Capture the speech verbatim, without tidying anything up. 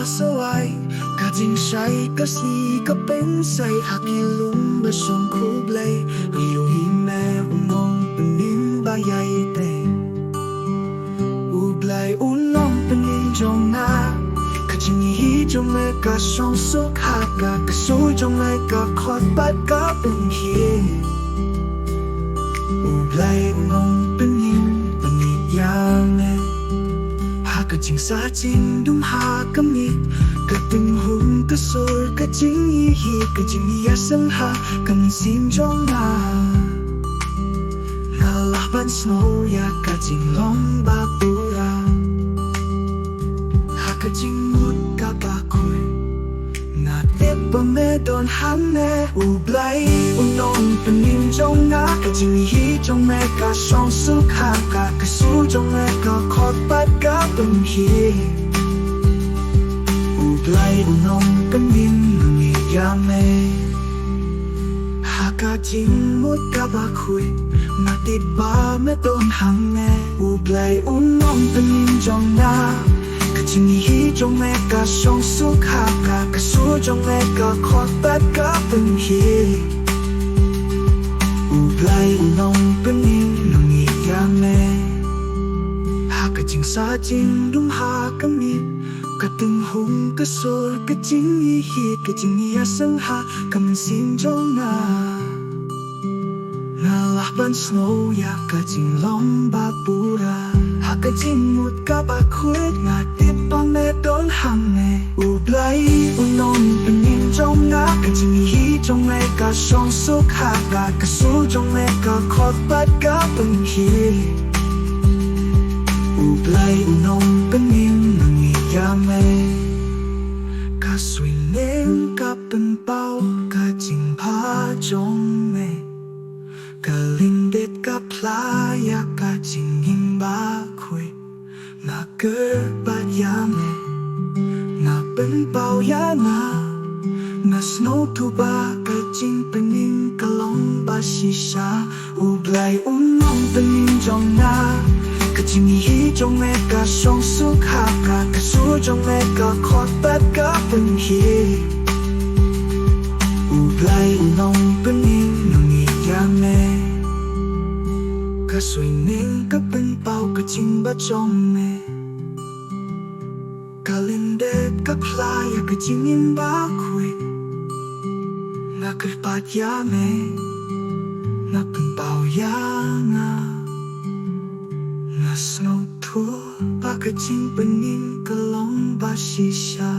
sawai, ka jingshai ka sngi ka pynsai ha ki lum ba shong khublei. Ïohi me u nongpynim ba ïaitei. U Blei u nongpynim jong nga, ka jingïohi jong me ka shong suk ha ka, ka sur jong me ka khot bad ka pynhiar. U Blei u nongpynim, pynim ïa me. Ha ka jingsa jingdum ha ka miet, ka tynghum ka sur, ka jingïohi, ka jingïaseng ha ka mynsiem jong nga. Nga lah ban sngew ïa ka jinglong ba pura. Ha ka jingmut kaba khuid, nga tip ba me don hangne. U Blei u nongpynim jong nga, ka jingïohi jong me ka shong suk ha ka, ka sur jong me ka khot bad ka pynhiar. U Blei u nongpynim, nga ngeit ïa me. Ha ka jingmut kaba khuid, nga tip ba me don hangne. U Blei u nongpynim jong nga, ka jingïohi jong me ka shong suk ha ka, ka sur jong me ka khot bad ka pynhiar. U Blei u nongpynim, nga ngeit ïa me. Ha ka jingsa jingdum ha ka miet, ka tynghum ka sur, ka jingïohi, ka jingïaseng ha ka mynsiem jong nga. Nga lah ban sngew ïa ka jinglong ba pura. Ha ka jingmut kaba khuid, nga tip ba me don hangne. U Blei u nongpynim jong nga, ka jingïohi jong me ka shong suk ha ka, ka sur jong me ka khot bad ka pynhiar. U Blei u nongpynim, nga ngeit ïa me. Ka suiñniam ka pynpaw ka jingbha jong me. Ka lyndet ka phla ïa ka jingim ba khuid. Nga kyrpad ïa me, nga pynpaw ïa nga. Nga sngewthuh ba ka jingpynim ka long ba shisha. U Blei u nongpynim jong nga, ka jingïohi jong me ka shong suk ha ka, ka sur jong me ka khot bad ka pynhiar. U Blei u nongpynim, nga ngeit ïa me. Ka suiñniam ka pynpaw ka jingbha jong me. Ka lyndet ka phla ïa ka jingim ba khuid. Nga kyrpad ïa me, nga pynpaw ïa nga. Nga sngewthuh ba ka jingpynim ka long ba shisha.